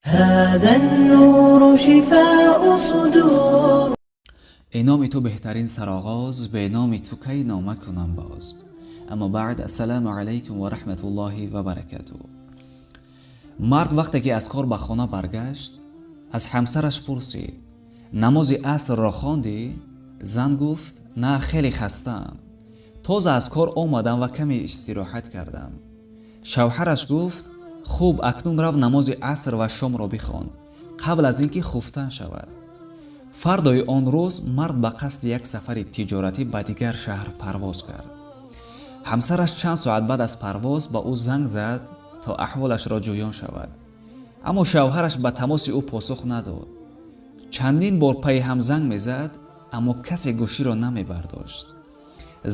هذا النور شفاء صدور. Эй номи ту беҳтарин сароғоз, бе номи ту кай нома кунам боз? Аммо баъд, ассалому алайкум ва раҳматуллоҳи ва баракатуҳ. Мард вақте ки аз кор ба хона баргашт, аз ҳамсараш пурсид: «Намози асрро хондӣ?» Зан гуфт: «На, хеле хастаам, тоза аз кор омадам ва каме истироҳат кардам». Шавҳараш гуфт: «Хуб, акнун рав, намози аср ва шомро бихон, қабл аз ин ки хуфтан шавад». Фардои он рӯз мард ба қасди як сафари тиҷоратӣ ба дигар шаҳр парвоз кард. Ҳамсараш чанд соат баъд аз парвоз ба ӯ занг зад, то аҳволашро ҷӯён шавад, аммо шавҳараш ба тамоси ӯ посух надод. Чандин бор пайи ҳам занг мезад, аммо касе гӯширо намебардошт.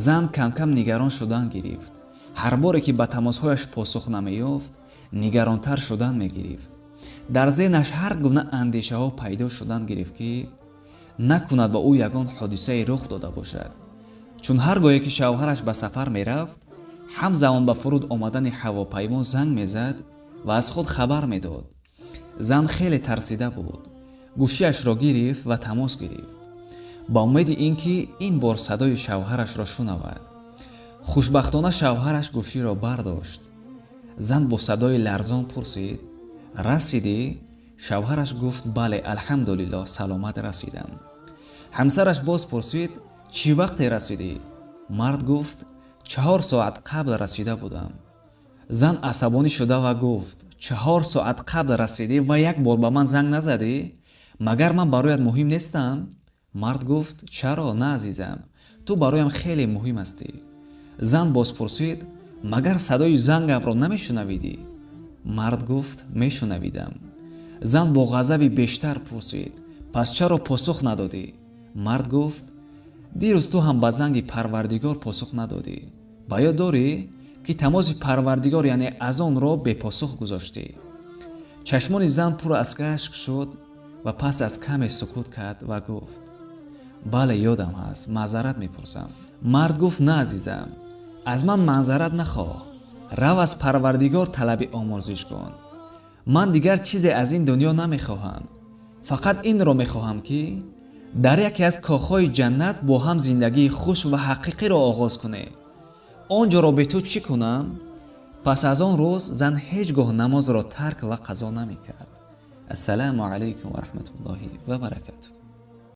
Зан камкам нигарон шудан гирифт. Ҳар боре ки ба тамосҳояш посух намеёфт, нигаронтар шудан мегирифт. Дар зеҳнаш ҳар гуна андешаҳо пайдо шудан гирифт, ки накунад ба ӯ ягон ҳодисае рух дода бошад, чун ҳар гоҳе ки шавҳараш ба сафар мерафт, ҳамзамон ба фуруд омадани ҳавопаймо занг мезад ва аз худ хабар медод. Зан хеле тарсида буд. Гӯшиашро гирифт ва тамос гирифт, ба умеди ин ки ин бор садои шавҳарашро шунавад. Хушбахтона, шавҳараш гӯширо бардошт. Зан бо садои ларзон пурсид: «Расидӣ?» Шавҳараш гуфт: «Бале, алҳамдулиллоҳ, саломат расидам». Ҳамсараш боз пурсид: «Чӣ вақте расидӣ?» Мард гуфт: «4 соат қабл расида будам». Зан асабонӣ шуда ва гуфт: «4 соат қабл расидӣ ва як бор ба ман занг назадӣ? Магар ман бароят муҳим нестам?» Мард гуфт: «Чаро на, азизам, ту бароям хеле муҳим ҳастӣ». Зан боз пурсид: «Магар садои зангамро намешунавидӣ?» Мард гуфт: «Мешунавидам». Зан бо ғазаби бештар пурсид: «Пас чаро посух надодӣ?» Мард гуфт: «Дирӯз ту ҳам ба занги Парвардигор посух надодӣ. Ба ёд дорӣ, ки тамоси Парвардигор, яъне азонро, бепосух гузоштӣ?» Чашмони зан пур аз ашк шуд ва пас аз каме сукут кард ва гуфт: «Бале, ёдам ҳаст, маъзарат мепурсам». Мард гуфт: «На, азизам, аз ман маъзарат нахоҳ, рав, аз Парвардигор талаби омурзиш кун. Ман дигар чизе аз ин дунё намехоҳам, фақат инро мехоҳам, ки дар яке аз кохҳои ҷаннат бо ҳам зиндагии хуш ва ҳақиқиро оғоз кунем. Он ҷоро бе ту чӣ кунам?» Пас аз он рӯз зан ҳеҷ гоҳ намозро тарк ва қазо намекард. Ассалому алайкум ва раҳматуллоҳи ва баракатуҳ.